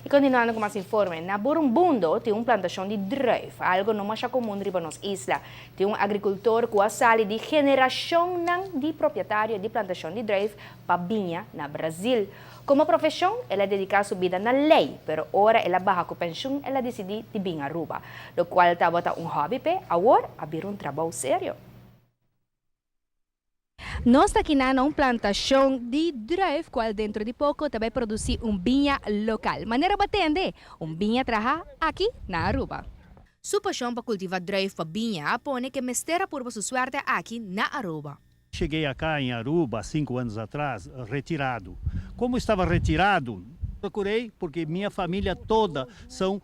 Y continuando cu mas informe, na Burumbundo tin un plantacion di druif, algo no mas comun riba nos isla. Tin un agricultor cu a sali di generacion di propietario di plantacion di druif pa biña na Brasil. Como profesion, el a dedica su bida na ley, pero ora el a baha cu pensioen, el a dicidi di bin Aruba, lo cual tabata un hobby p'e, awor a bira un trabou serio. Nos ta aki na un plantacion di druif, cual dentro di poco tambe ta produci un biña local. Manera bo a tende, un biña traha aki na Aruba. Su pasion pa cultiva druif pa biña pone cu mester a purba su suerte aki na Aruba. Cheguei acá em Aruba há 5 anos atrás, retirado. Como estava retirado, procurei, porque minha família toda são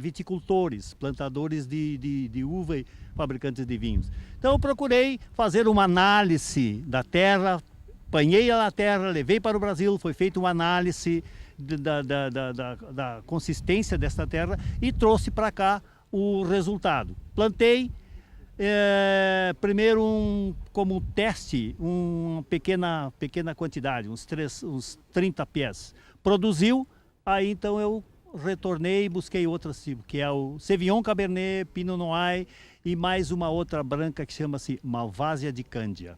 viticultores, plantadores de uva e fabricantes de vinhos. Então eu procurei fazer uma análise da terra, apanhei a terra, levei para o Brasil, foi feita uma análise da consistência desta terra e trouxe para cá o resultado. Plantei primeiro como teste, uma pequena, pequena quantidade, uns 30 pés. Produziu, aí então eu retornei e busquei outros tipos, que é o Sauvignon Cabernet, Pinot Noir e mais uma outra branca que chama-se Malvasia de Cândia.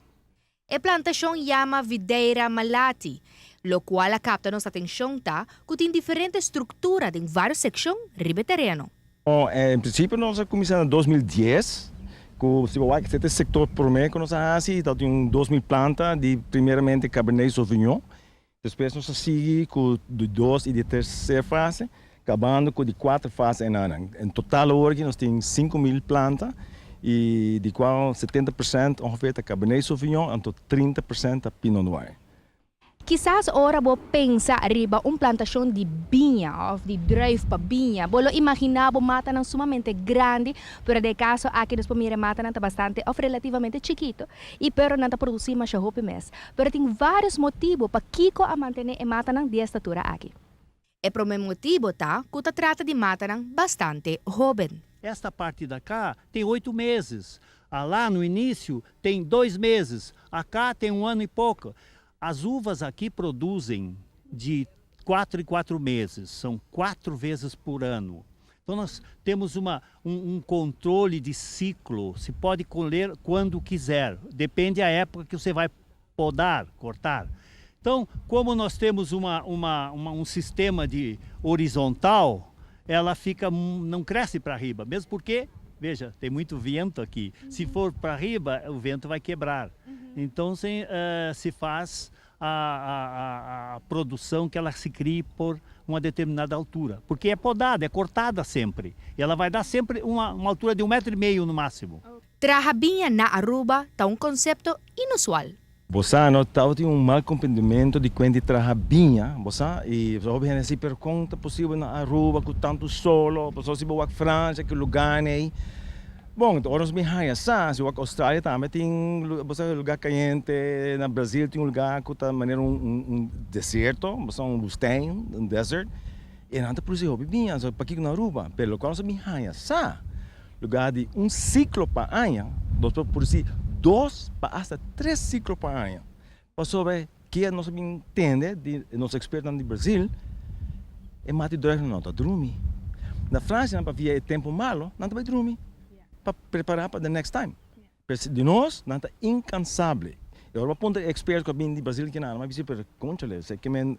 E plantacion yama Videira Malati, lo cual a capta nos atencion ta cu tin diferente structura den varios seccion riba tereno. Bom, en principio nos a cuminsa na 2010, cu si e sector prome cu nos a haci, tin un 2000 planta di primeramente Cabernet Sauvignon. Despues nos a sigui cu di dos y di tercera fase, cabando cu di cuater fase. En total awor nos tin 5 mil planta y di cual 70% ongeveer ta Cabernet Sauvignon y 30% ta Pinot Noir. Kisas ora bo pensa riba un plantacion di biña of di druif pa biña, bo lo imagina bo matanan sumamente grandi, pero den caso aki nos por mira matanan ta bastante of relativamente chikito y pero nan ta produci mas hopi mes. Pero tin varios motibo pakico a mantene e matanan di e statura aki. E prome motibo ta cu ta trata di matanan bastante hoben. Esta parte da cá tem 8 meses. A lá no início tem 2 meses. Acá tem um ano e pouco. As uvas aqui produzem de 4 em 4 meses, são quatro vezes por ano. Então nós temos um controle de ciclo, se pode colher quando quiser, depende da época que você vai podar, cortar. Então, como nós temos um sistema de horizontal, ela fica, não cresce para riba, mesmo porque, veja, tem muito vento aqui. Se for para riba, o vento vai quebrar. Então se faz a produção que ela se crie por uma determinada altura, porque é podada, é cortada sempre. E ela vai dar sempre uma altura de 1,5 metro no máximo. Traha biña na Aruba ta un concepto inusual. Bo no tin un mal comprendimento di con traha biña, bo y obviamente asina, pero con ta posibel na Aruba cu tanto solo, bo si bo Francia, cu lugar ey. Bom, ora nos mi sa, si Australia tambe tin bo lugar cayente, na Brasil tin un lugar cu ta manera un desierto, bo un woestijn, un desert. Y nan ta produci hopi biña, so pakico na Aruba, pero cuando mi haya sa, lugar di un ciclo pa aña, nos por produci dos pa hasta tres ciclo pa aña. Pasobra cu nos entende, di nos experto di Brasil, e mata di druif no ta drumi. Na Francia, pa via tempo malo, nan ta bay drumi. Pa prepara pa the next time. Pero di nos, nan ta incansabel. Y awor puntra expert cu bin di Brasil cu nan, mas bisa pero conchale, se kiermen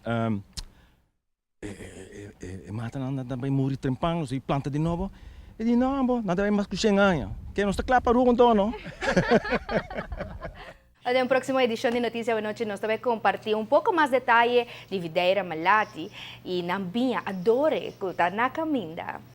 e mata nan ta bay muri trempan, y planta di nobo. E di no, bo, nan ta bay mas cu 100 aña. Cu nos ta cla pa anto, no? Den proximo edicion di Noticia Anochi nos ta bay comparti un poco mas detaye di Videira Malati y nan biña Adore, cu ta na caminda.